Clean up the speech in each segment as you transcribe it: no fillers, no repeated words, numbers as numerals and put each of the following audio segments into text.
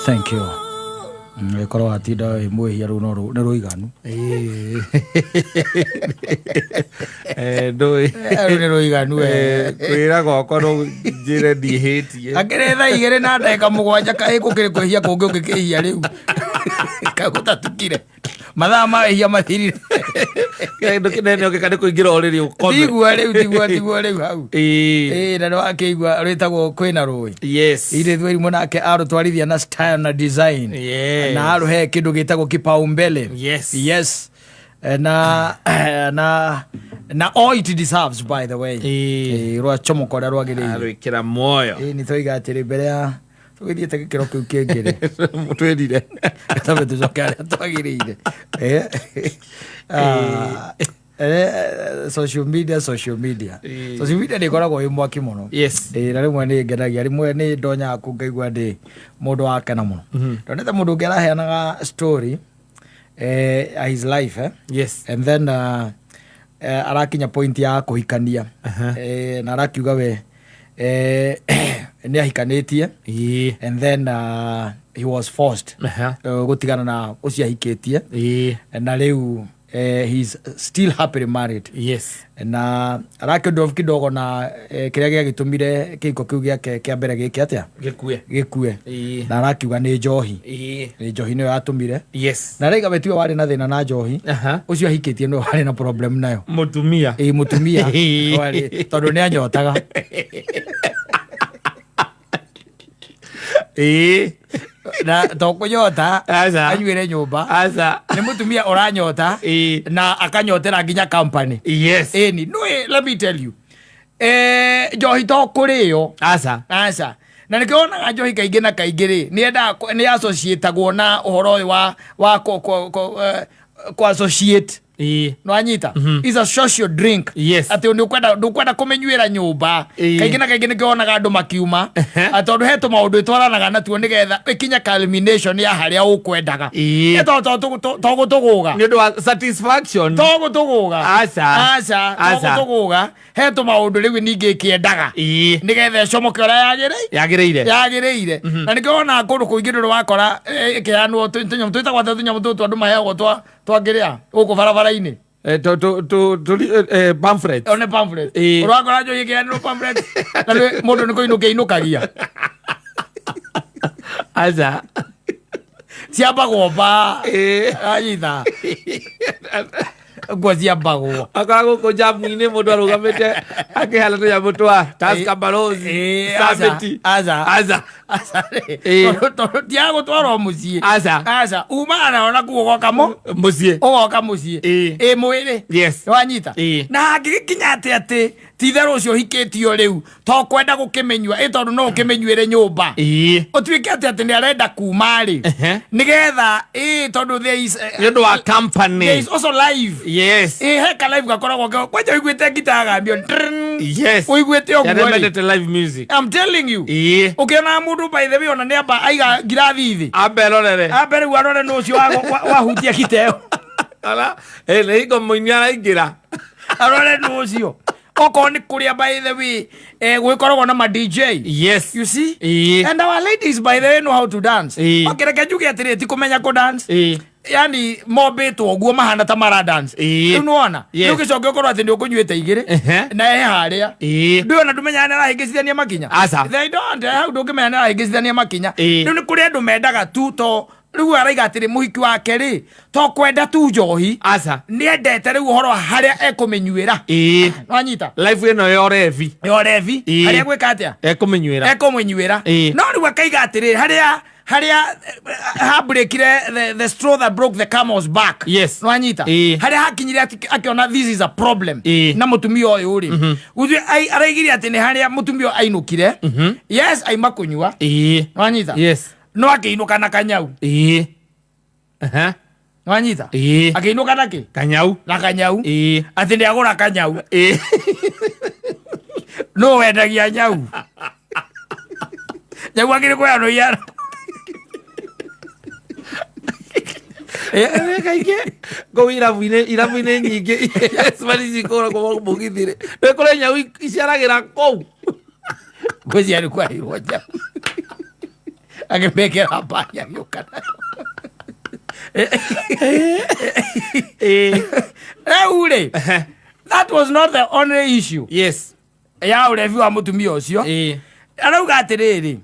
Thank you. Ĩkorwo watinda wĩ mwĩhia rĩu no nĩ rũiganu. Ndũĩ. Rĩu nĩ rũiganu we. Kwĩra gwakwa no njĩre ndiĩhĩtie. Akĩrĩ thaa 2:07, kaĩ gũkĩrĩ kwĩhia kũngĩ ũngĩkĩhia rĩu? Kagũtatukire mathaa ma wĩhia mathirire. Kĩndũ kĩnene ũngĩka nĩ kũingĩra ũrĩrĩ ũkome. Tigua rĩu, tigua, tigua rĩu hau. Ĩĩ, na nĩ wakĩigua rwĩtagwo Kwĩna Rũĩ. Irĩ Thwairimũ nake arũtwarithia na style na design na arũhe kĩndũ gĩtagwo kipaumbele. Yes. Na all it deserves, by the way. Rwacomoka ũrĩa rwagĩrĩire. Arwĩkĩra muoyo. Ĩĩ, nĩ twaiga atĩrĩ, mbere ya tũgĩthiĩte gĩkĩro kĩu kĩngĩ rĩ, twĩrire tambe tũcoke harĩa twagĩrĩire. Social media, social media. Social media nĩ ĩkoragwo ĩ mwaki mũno. Na rĩmwe nĩ ngenagia, rĩmwe nĩ ndonyaga kũ ngaigua ndĩ mũndũ wakena mũno. Ndonete mũndũ ũngĩ araheanaga story his life, eh? And then arakinya point ya kũhikania. Na arakiuga we nĩ ahikanĩtie and then he was forced gũtigana na ũcio ahikĩtie, na rĩu he's still happily married. Na arakĩndrof kidogo na kĩrĩa gĩagĩtũmire kĩhiko kĩu gĩake kĩa mbere gĩke atĩa? Gĩkue. Gĩkue. Na arakiuga nĩ njohi. Nĩ njohi nĩyo yatũmire. Na raiga we tiwe warĩ na thĩna na njohi. Ũcio ahikĩtie nĩwe warĩ na problem nayo. Mũtumia. Ĩ, mũtumia tondũ nĩ anyotaga. Na to kũnyota. Aca. Anyuĩre nyũmba. Aca. Nĩ mũtumia ũranyota na akanyotera nginya company. Ĩni no, let me tell you, njohi to kũrĩo. Aca. Aca, na nĩkĩo wonaga njohi kaingĩ na kaingĩ rĩ, nĩ yendaga nĩ associatagwo na ũhoro ũyũ wa kũ associate. Nwanyita, is a social drink. Atĩ nĩ ũkwenda, ndũkwenda kũmĩnyuĩra nyũmba. Kaingĩ na kaingĩ nĩkĩo wonaga andũ makiuma. Atĩ tondũ he tũmaũndũ ĩtwaranaga natuo nĩgetha ĩkinye culmination ya harĩa ũkwendaga. To gũtũgũga. Nĩ ũndũ wa satisfaction. To gũtũgũga. Aca. Aca, to Aca. gũtũgũga, he tũmaũndũ rĩu ningĩ ĩkĩendaga nĩgetha ĩcomoke ũrĩa yagĩrĩire. Yagĩrĩire. Yagĩrĩire. Na nĩkĩo wonaga kũndũ kũingĩ ndũrĩ wakora ĩkĩheanwo tũnyamũ twĩtagwo atĩa, tũnyamũ tũtũ andũ maheagwo twa twangĩrĩa gũkũ barabara-inĩ. Pamphlet. One pamphlet. Ũrakora njohi ĩkĩheanĩrwo pamphlet na mũndũ nĩ kũinũkia inũkagia. Aca. Ciambagwo mba anyita nguo ciambagwo. Akora gũkũ njamu-inĩ mũndũ arũgamĩte akĩhana tũnyamũ twa Tusker, Balozi, Aca. Summit. Aca. Aca. Aca rĩ. Tondũ tiaga gũtwarwo mũciĩ. Aca. Aca, umaga nayo na kuo ũgoka mũ Mũciĩ. Ũgoka mũciĩ. Ĩ mwĩrĩ. Wanyita. Na hangĩgĩkinya atĩ ti itherũ ũcio ũhikĩtio rĩu to kwenda gũkĩmĩnyua ĩ, tondũ no ũkĩmĩnyuĩre nyũmba, ũtuĩke atĩ nĩ arenda kuma rĩ, nĩgetha ĩ, tondũ there is Nĩ ũndũ wa company. There is also live. Ĩ, he ka live gakoragwo kwanja ũiguĩte ngita yagambio. Ũiguĩte ũguo Arĩa rĩ. mendete live music. I'm telling you. Ũkĩona mũndũ, by the way, ona nĩ amba aiga ngirathi thĩ. Ambe erorere. Ambe rĩu arore nũ ũcio wahutia ngita ĩyo. Ara, nĩ hingo mũini araingĩra. Arore nũ ũcio, okorwo nĩ kũrĩa, by the way, gwĩkoragwo na ma DJ. You see? And our ladies, by the way, know how to dance. Okay, reke njuge atĩrĩ, ti kũmenya kũ dance. Yani mombĩtwo ũguo mahana ta mara dance. Rĩu nĩwona? Rĩu gĩcoke ũkorwo atĩ nĩ ũkũnyuĩte igĩrĩ na he harĩa. Ndũĩ ona ndũmenyaga nĩ arahĩngĩcithania makinya. Aca. They don't, hau ndũngĩmenya nĩ arahĩngĩcithania makinya. Rĩu nĩ kũrĩ andũ mendaga tu, to rĩu araiga atĩrĩ, mũhiki wake rĩ, to kwenda tu njohi. Aca. Nĩ endete rĩu ũhoro wa harĩa ekũmĩnyuĩra. Nwanyita? Life ĩno ya ũrevi. Ya ũrevi. Harĩa gwĩka atĩa? Ekũmĩnyuĩra. Ekũmũnyuĩra. No rĩu akaiga atĩrĩ, harĩa habreakire, the straw that broke the camel's back. Nwanyita? Harĩa hakinyire akĩona this is a problem na mũtumia ũyũ rĩ, gũthiĩ araigire atĩ nĩ harĩa mũtumia ũyũ ainũkire. Yes, aima kũnyua. Nwanyita? No akĩinũka na kanyau. Nwanyita? Akĩinũka na kĩ? Kanyau. Na kanyau. Atĩ nĩ agũra kanyau. No wendagia nyau, nyau akĩrĩ kũheanwo iara. Kaingĩ kũu irabu-inĩ nyingĩ cibari cikũragwo mũgithi-rĩ, nĩ kũrĩ nyau iceragĩra kũu. Ngwĩciria nĩ kwaheirwo nyau. Agĩmekĩra mbani agĩũka nayo. Rĩu rĩ, that was not the only issue ya ũrebi wa mũtumia ũcio. Arauga atĩrĩrĩ,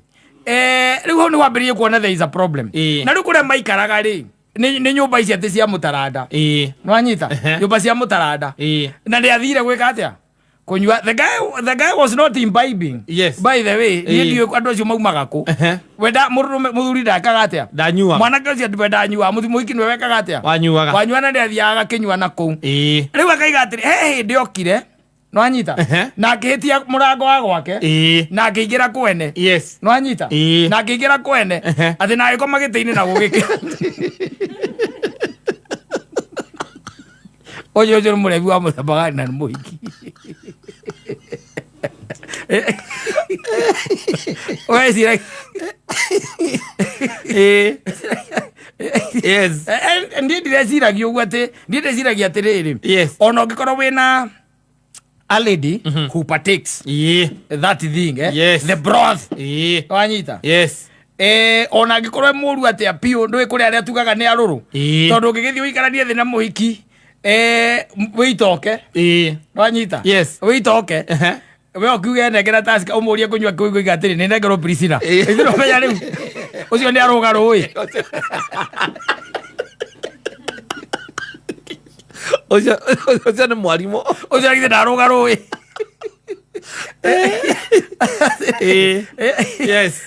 rĩu hau nĩ wambĩrĩirie kuona there is a problem. Na rĩu kũrĩa maikaraga rĩ, nĩ nyũmba ici atĩ cia mũtaranda. Nĩwanyita? Nyũmba cia mũtaranda. Na nĩ athire gwĩka atĩa? Kũnyua. The guy was not imbibing. By the way, niĩ ndiũĩ andũ acio maumaga kũ. Wenda mũndũrũme, mũthuri ndakaga atĩa? Ndanyuaga. Mwanake ũcio we ndanyuaga, mũhiki nĩwe wekaga atĩa? Wanyuaga. Wanyua, na nĩ athiaga agakĩnyua na kũu. Rĩu akaiga atĩrĩ, he hĩndĩ okire, nĩwanyita, na akĩhĩtia mũrango wa gwake na akĩingĩra kwene. Nĩwanyita? Na akĩingĩra kwene atĩ na agĩkoma gĩtĩ-inĩ na gũgĩkĩ ũcio nĩ mũrebi wa mũthemba gani na nĩ mũhiki? Wecira Niĩ ndireciragia ũguo, atĩ niĩ ndĩciragia atĩrĩrĩ, ona ũngĩkorwo wĩna a lady who partakes that thing, the broth, wanyita? Ona angĩkorwo e mũru atĩa biũ, ndũĩ kũrĩ arĩa tugaga nĩ arũrũ, tondũ ũngĩgĩthiĩ ũikaranie thĩ na mũhiki, wĩitoke. Wanyita? Yes. Wĩitoke. We ũkiuge nengera Tusker, ũmũrie kũnyua kĩu, ũiga atĩrĩ, nĩ nengerwo Priscilla. Ithuĩ ũmenya rĩu ũcio nĩ arũga rũĩ. Ũcio nĩ mwarimũ. Ũcio githĩ ndarũga rũĩ?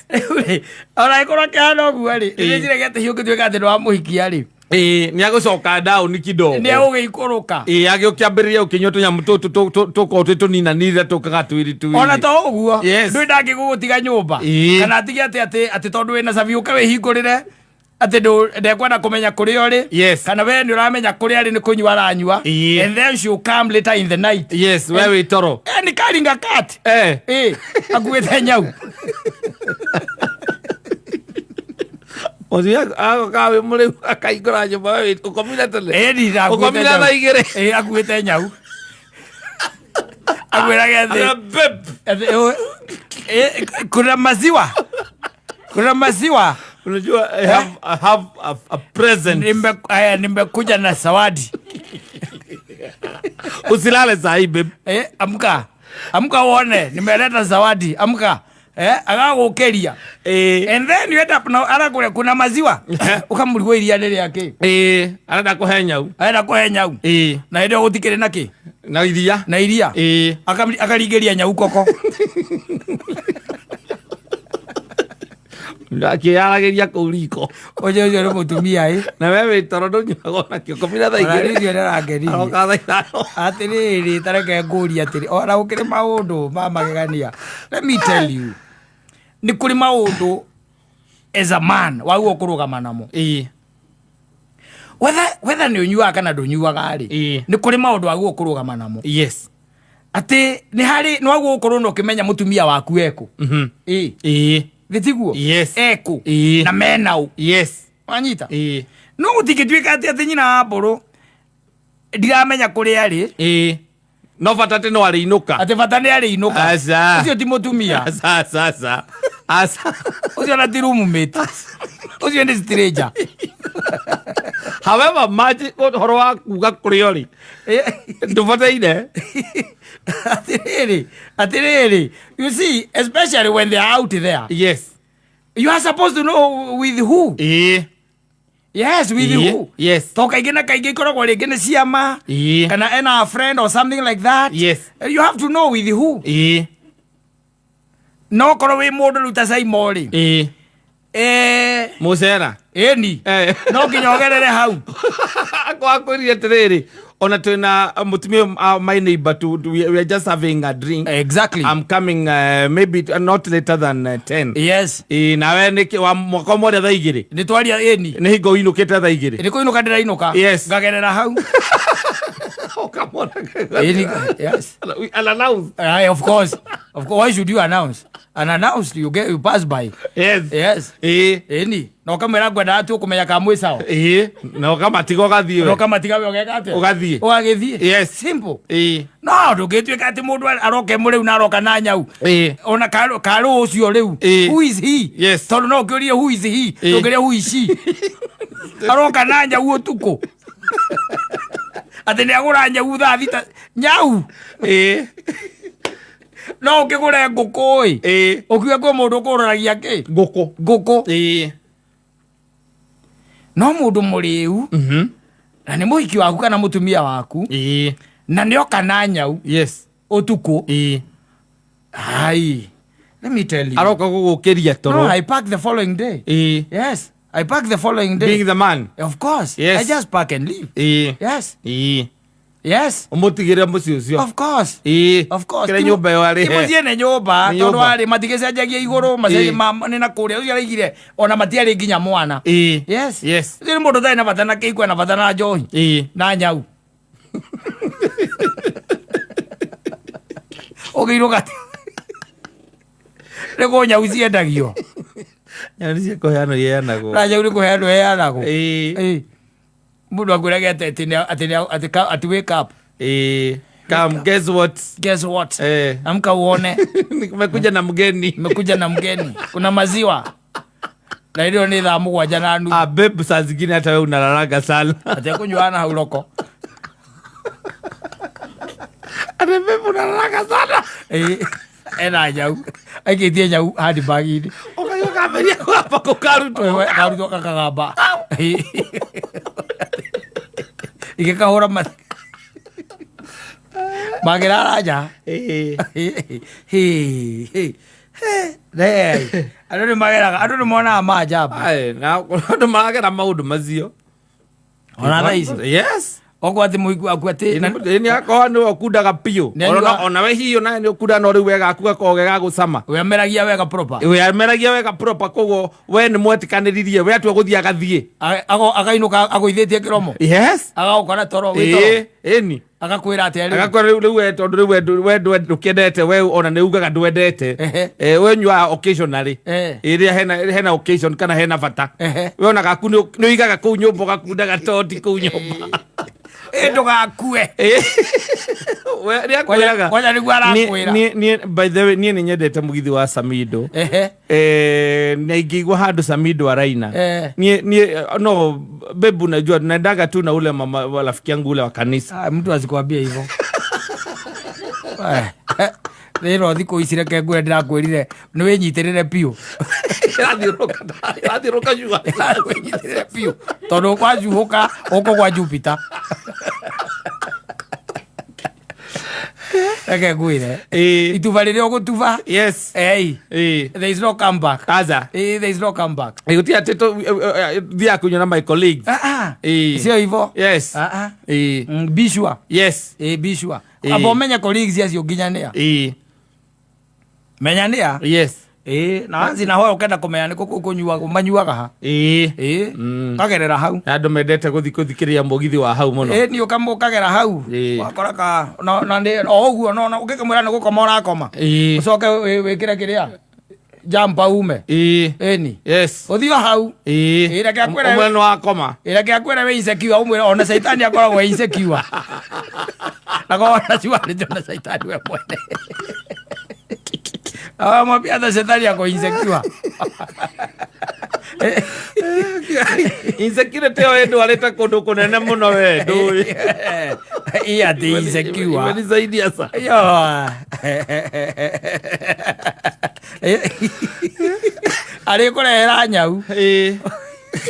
Rĩu rĩ, ona ĩkorwo akĩhana ũguo rĩ, nĩndĩciragia atĩ hiũ ũngĩtuĩka atĩ nĩ wamũhikia rĩ, Nĩ agũcoka down kidogo. Nĩ agũgĩikũrũka. Agĩũkĩambĩrĩria ũkĩnyua tũnyamũ tũtũ tũkorwo twĩ tũninanire, tũkaga twĩrĩ twĩrĩ. Ona to ũguo, ndũĩ ndangĩgũgũtiga nyũmba, kana atige atĩ tondũ wĩna cabi ũke wĩhingũrĩre atĩ ndekwenda kũmenya kũrĩa ũrĩ, kana we nĩ ũramenya kũrĩa arĩ nĩ kũnyua aranyua, and then she will come later in the night. Yes, we wĩ toro. Nĩ karinga kat akuĩte nyau. Ũcio agoka wĩ mũrĩu akaingũra nyũmba, we ũkomire tene. Ni akuĩte Ũkomire nyau. thaa 2. Akuĩte nyau, akwĩrage atĩ Ana, "Babe." Atĩ, kuna maziwa, kuna maziwa. Unajua I have a present. Nimekuja na zawadi. Usilale saa hii, babe. Amka, amka uone nimeleta zawadi, amka. Agagũkĩria. And then you end up now arakũrĩa kuna maziwa, ũkamũrigwo iria nĩ rĩakĩ. Arenda kũhe nyau. Arenda kũhe nyau. Na hĩndĩ ĩyo gũtikĩrĩ na kĩ? Na iria. Na iria. Akaringĩria nyau koko. Akĩyaragĩria kũu riko. Ũcio nĩ mũtumia ĩ. Na we wĩ toro, ndũnyuaga onakĩo, ũkomire thaa Ona 2. niĩ nĩarangenirie. Aroka thaa 5. Atĩrĩrĩ, tareke ngũrie atĩrĩ, ona gũkĩrĩ maũndũ ma magegania, let me tell you, nĩ kũrĩ maũndũ as a man wagwo kũrũgama namo, whether nĩ ũnyuaga kana ndũnyuaga rĩ, nĩ kũrĩ maũndũ wagwo kũrũgama namo, atĩ nĩ harĩ nĩ wagwo gũkorwo na ũkĩmenya mũtumia waku ekũ. Gĩtiguo? Yes. Ekũ na menaũ. Wanyita? No gũtingĩtuĩka atĩ nyina wa mbũrũ ndiramenya kũrĩa arĩ. No bata atĩ no arĩinũka. Atĩ bata nĩ arĩinũka. Aca. Ũcio ti mũtumia. Aca, aca, aca, aca. Ũcio na ti roommate, ũcio nĩ stranger. However much ũhoro wa kuga kũrĩa ũrĩ ndũbataire. Atĩrĩrĩ, you see, especially when they are out there, you are supposed to know with who. Yes, with who. To kaingĩ na kaingĩ ikoragwo rĩngĩ nĩ ciama, kana ena a friend or something like that. You have to know with who. No korwo wĩ mũndũ rĩu ta Saimo rĩ, Mũcera. Ĩni. No nginya ũgerere hau. Akwĩrire atĩrĩrĩ, ona twĩna mũtumia, my neighbor, we are just having a drink. I'm coming, maybe not later than 10. Nawe nĩkĩ wa mwaka ũmwe thaa 2? Nĩ twaria, ĩni. Nĩ hingo ũinũkĩte thaa 2. Nĩ kũinũka ndĩrainũka. Ngagerera hau. Ũkamona. Ĩni, yes. I'll announce. Aye, of course, of course. Why should you announce? Unannounced, you get, you pass by. Yes. Yes. Ĩĩ. Ĩni, na ũkamwĩra ngwendaga tu kũmenya kana mwĩ sawa. Ĩĩ, na ũkamatiga ũgathiĩ Na we. ũkamatiga we ũgeka atĩa? Ũgathiĩ. Ũgagĩthiĩ. Yes. Simple. Ĩĩ. No ndũngĩtuĩka atĩ mũndũ aroka ĩmwe rĩu na aroka na nyau. Ĩĩ. Ona karũ ũcio rĩu. Ĩĩ. Who is he? Yes. Tondũ no ũkĩũrie who is he? Ĩĩ. Ndũngĩũria who is she? Aroka na nyau ũtukũ. Atĩ nĩ agũra nyau thaa 6. Nyau. Ĩĩ. No ũkĩgũre ngũkũ ĩ. Ĩĩ. Ũkiuge kwĩ mũndũ ũkũroragia kĩ? Ngũkũ. Ngũkũ. Ĩĩ. No mũndũ mũrĩu na nĩ mũhiki waku kana mũtumia waku Ĩĩ. na nĩ oka na nyau Yes. ũtukũ. Ĩĩ. Ai, let me tell you. Aroka gũgũkĩria toro. No, I pack the following day. Ĩĩ. Yes, I pack the following day. Being the man. Of course. Yes. I just pack and leave. Ĩĩ. Yes. Ĩĩ. Yes. Ũmũtigĩre mũciĩ ũcio. Of course. Ĩĩ. Of course. Kĩrĩa nyũmba ĩyo Ti arĩhe. mũciĩ nĩ nyũmba Nĩ tondũ nyũmba. arĩ matigĩcenjagia igũrũ macenjagia Ĩĩ. nĩ na kũrĩa ũcio araigire ona matiarĩ nginya mwana. Ĩĩ. Yes. Yes. Ũcio nĩ mũndũ ũtarĩ na bata na kĩiko na bata na njohi Ĩĩ. na nyau. Ũgĩirwo gati nĩ kũ nyau ciendagio. Nyau nĩ cia kũheanwo iheanagwo. Na nyau nĩ kũheanwo iheanagwo. Ĩĩ. Ĩĩ. Mũndũ akwĩrage atĩ atĩ nĩ- atĩ nĩ- atĩ atĩ wake up. Ĩĩ. Come, guess what? Guess what? Eh. Amka uone. Nimekuja na mgeni. Nimekuja na mgeni. Kuna maziwa. Na ilo ni thaa 7:30. Ah, babe, saa zingine hata wewe unalalaga sana. Ati kunyuana hau roko. Ati babe unalalaga sana. Ĩĩ. Ena nyau. Aikĩtie nyau handbag-inĩ. Ũkaigua kambĩrĩria kũgamba kũkarutwo. Karutwo gakagamba. Ĩĩ. Igĩkahũra magĩrara nja. Ĩĩ. Andũ nĩ mageraga, andũ nĩ monaga maajabu. Aye, na andũ maragera maũndũ macio. Ona thaa ici. Yes. Okorwo atĩ mũhiku waku atĩ Ĩĩ, nĩ akorwo nĩwe ũkundaga biũ. Nĩ anyuaga- Ona we hihi onawe nĩ ũkundaga no rĩu we gaku gakoragwo ge ga gũcama. we ameragia wega proper. We ameragia wega proper, koguo we nĩ mwetĩkanĩririe, we atua gũthiĩ agathiĩ. Againũka agũithĩtie kĩromo. Yes. Agagũkora toro wĩ toro. Ĩĩ, ĩni. Agakwĩra atĩa rĩu? Agakwĩra rĩu we tondũ rĩu we ndũkĩendete, we ona nĩ ugaga ndwendete. Ehe. We nyuaga occasionally. Eh. Ĩrĩa hena occasion kana hena bata. Ehe. We ona gaku nĩ ũigaga kũu nyũmba ũgakundaga toti kũu nyũmba. Ĩ, ndũgakue. Ĩ. We, nĩ akwĩraga. Kwanja nĩguo arakwĩra. Niĩ, by the way, niĩ nĩ nyendete mũgithi wa Samido. Ehe. Na ingĩigua handũ Samido araina. Eh. Niĩ, no, babe, unajua, naendaga tu na ule mama wa rafiki yangu ule wa kanisa. Ah, mtu asikwambie hivyo. Rĩro thikũ ici reke ngwĩre ndĩrakwĩrire nĩ wĩnyitĩrĩre biũ. Ĩrathiũrũka cua. Wĩnyitĩrĩre biũ tondũ kwacuhũka ũkũgwa Jupiter. Reke ngwĩre. Ĩĩ. Ituba rĩrĩa ũgũtuba. Yes. Ei. Ĩĩ. There is no comeback. Aza. Ĩĩ, there is no comeback. Ĩĩ, gũtirĩ atĩ thiaga kũnyua na my colleagues. Ah, ah. Ĩĩ. Sio hivyo. Yes. Ah, ah. Ĩĩ. Be sure. Yes. Ĩĩ, be sure. Ĩĩ. Amba ũmenye colleagues acio nginya nĩa. Ĩĩ. Menya nĩa. Yes. Ĩĩ, na wanzi na hoya ũkenda kũmenya nĩ kũ kũnyuagwo, manyuaga ha. Ĩĩ. Ĩĩ. Kagerera hau. Na andũ mendete gũthiĩ gũthikĩrĩria mũgithi wa hau mũno. Ĩĩ, niĩ ũkagera hau. Ĩĩ. Wakora ka, na nĩ, o ũguo, no, ũngĩkĩmwĩra nĩ gũkoma ũrakoma. Ĩĩ. Ũcoke wĩkĩre kĩrĩa? Jumper ume. Ĩĩ. Ĩni. Yes. Ũthiĩ o hau. Ĩĩ. Ĩĩ, reke akwĩre- Ũmwe nĩ wakoma. Ĩĩ, reke akwĩre wĩ insecure, ũmwĩre ona caitani akoragwo e insecure. Na korwo na ciwarĩte ona caitani we mwene. Awamwambia hata shetani ako insecure. Insecurity ĩyo ĩndwarĩte kũndũ kũnene mũno we, ndũĩ. Ĩ atĩ insecure. Imenisaidia sana. Yo. Arĩ kũrehera nyau. Ĩĩ.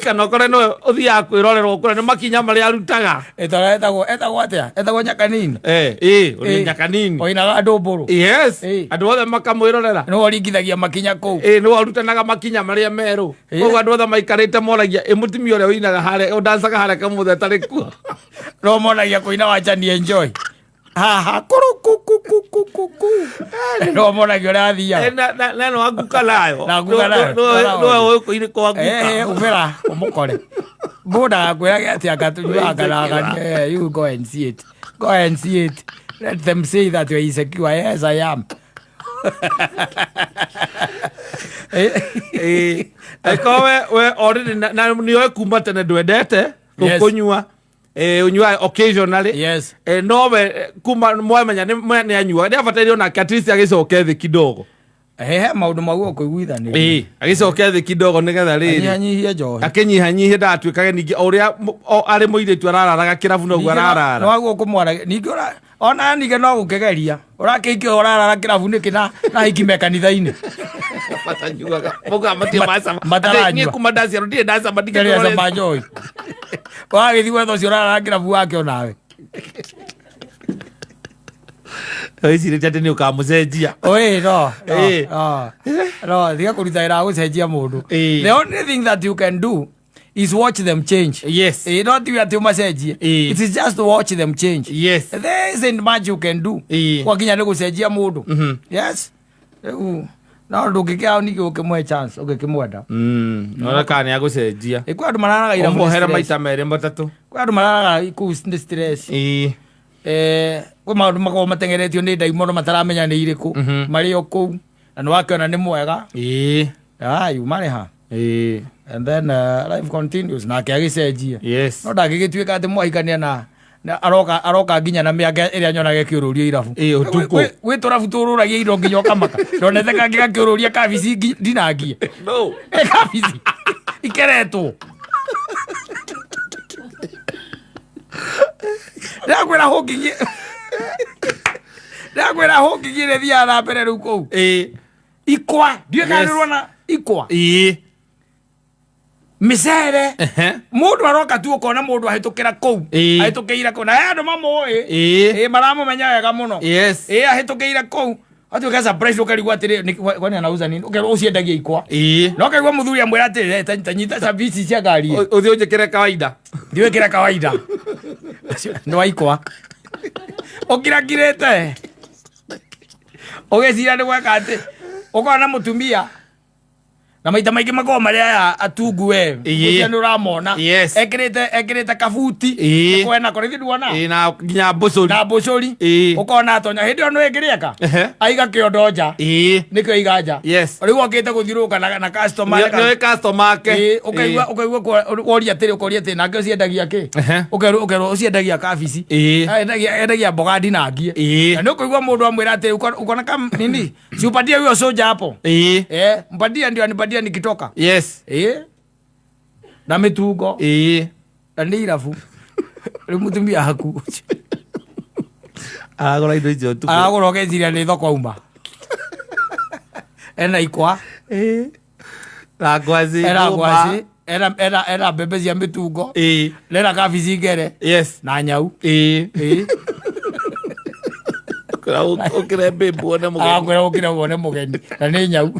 Kana ũkore nĩwe ũthiaga kwĩrorerwo kũrĩa nĩ makinya marĩa arutaga. Ĩtara etagwo atĩa? Etagwo Nyakanini. Ĩĩ, ũrĩ Nyakanini. Oinaga andũ mbũrũ. Yes. Ĩĩ. Andũ othe makamwĩrorera. Nĩwe ũringithagia makinya kũu. Ĩĩ, nĩwe ũrutanaga makinya marĩa merũ. Ĩĩ. Koguo andũ othe maikarĩte moragia, ĩ mũtumia ũrĩa ũinaga harĩa, ũndancaga harĩa kamũthĩ atarĩ kuo. No monagia kũina wachani enjoy. Haha, kuru, ku, ku, ku, ku, ku, ku. No monagia ũrĩa athiaga. Na no anguka nayo. Na anguka nayo. No ũĩ kũinĩ kwa anguka. Ũmĩra, ũmũkore. Mũndũ agakwĩra atĩ anga tũnyuaga kana You go and see it. Go and see it. Let them say that you're insecure. Yes, I am. Ĩĩ. Angĩkorwo we already na nĩoĩ kuma tene ndwendete Yes. kũnyua, ũnyuaga occasionally. Yes. No we kuma mwamenya nĩ anyuaga, nĩ abataire onake at least agĩcoke thĩ kidogo. He maũndũ maguo kũiguithanĩria. Ĩĩ, agĩcoke thĩ kidogo nĩgetha rĩrĩ Anyihanyihie njohi. Akĩnyihanyihie, ndagatuĩkage ningĩ o ũrĩa arĩ mũirĩtu arararaga kĩrabu noguo ararara. Noguo kũmwara ningĩ ona ningĩ no gũkĩgeria ũrakĩikio ũrarara kĩrabu nĩkĩ na hiki me kanitha-inĩ. Matanyuaga. Maugaga matirĩ macama. Mataranyua. Niĩ kuma ndaciarwo ndirĩ ndacama. Ndirĩ acama njohi, wagĩthiĩ gwetha ũcio ũrarara kĩrabu wake onawe. Wĩcirĩtie atĩ nĩ ũkamũcenjia. Oi, no, no, Eh. no, no, tiga kũruta wĩra wa gũcenjia mũndũ. The only thing that you can do is watch them change. No tiwe atĩ ũmacenjie. It is just to watch them change. There isn't much you can do. Gwakinya nĩ gũcenjia mũndũ. Yes. Rĩu no ndũngĩkĩao ningĩ ũkĩmũhe chance ũngĩkĩmwenda. Ona kana nĩ agũcenjia. Kwĩ andũ mararaga irabu nĩ Ũmuohere stress. maita merĩ matatũ. Kwĩ andũ mararaga kũu nĩ stress. Kwĩ maũndũ makoragwo matengeretio nĩ ndaimono mataramenya nĩ irĩkũ. Marĩ o kũu na nĩ wakĩona nĩ mwega. Yuma rĩ ha. And then life continues, nake agĩcenjie. No ndangĩgĩtuĩka atĩ mwahikania na aroka nginya na mĩanga ĩrĩa nyonaga ĩkĩũrũrio irabu. Ĩĩ, ũtukũ. Gwĩ tũrabu tũrũragia indo nginya ũkamaka, ndonete kangĩ gakĩũrũria kabici ndinangie. No. Ĩ, kabici ikeretwo, ndakwĩra hũngigie, ndakwĩra hũngigie ĩrĩa ĩthiaga na mbere rĩu kũu. Ikwa ndiũĩ kana nĩũrona ikwa. Mĩcere. Mũndũ aroka tu ũkona mũndũ ahĩtũkĩra kũu. Ahĩtũkĩire kũu na he andũ mamũĩ. Ĩĩ, maramũmenya wega mũno. Ĩĩ, ahĩtũkĩire kũu atuĩka surprise, ũkarigwo atĩrĩ, kwani anauza nini? Ũkerwo ũciendagia ikwa. No kaigua mũthuri amwĩra atĩrĩ, "Eh, ta nyita cabici cia ngari ĩ." Ũthiĩ ũnjĩkĩre kawaida. Ndiwĩkĩre kawaida nĩ waikwa ũkirakirĩte ũgĩcira nĩ gweka atĩ ũkona mũtumia na maita maingĩ makoragwo marĩ aya atungu we. Ũcio nĩ ũramona. Ekĩrĩte kabuti. Kwena kũrĩ nduona. Ĩĩ, na nginya mbũcũri. Na mbũcũri. Ũkona atonya hĩndĩ ĩyo nĩ ĩngĩrĩeka. Aiga kĩondo nja. Nĩkĩo aiga nja. Rĩu okĩte gũthiũrũrũka na customer. Nĩ customer ake. Ĩĩ, ũkaigua woria atĩrĩ, ũkoria atĩrĩ, nake ũciendagia kĩ? Ũkerwo ũciendagia kabici. Endagia mboga ndinangie. Na nĩ ũkũigua mũndũ amwĩra atĩrĩ, ukona kam nini, si upatie huyo soja hapo. Eh, mpatie ndio anipatie nikitoka. Ĩĩ, na mĩtungo. Na nĩ irabu rĩu mũtumia haku. Aragũra indo icio ũtukũ. Aragũra ũgeciria nĩ thoko auma, ena ikwa. Na ngwacĩ. Ena ndũma. Ngwacĩ, ena mbembe cia mĩtungo. Na ena kabici ngere. Na nyau. Ĩĩ. Ũkĩre mbĩmbu one mũgeni. Arakwĩra ũkĩre wone mũgeni na nĩ nyau.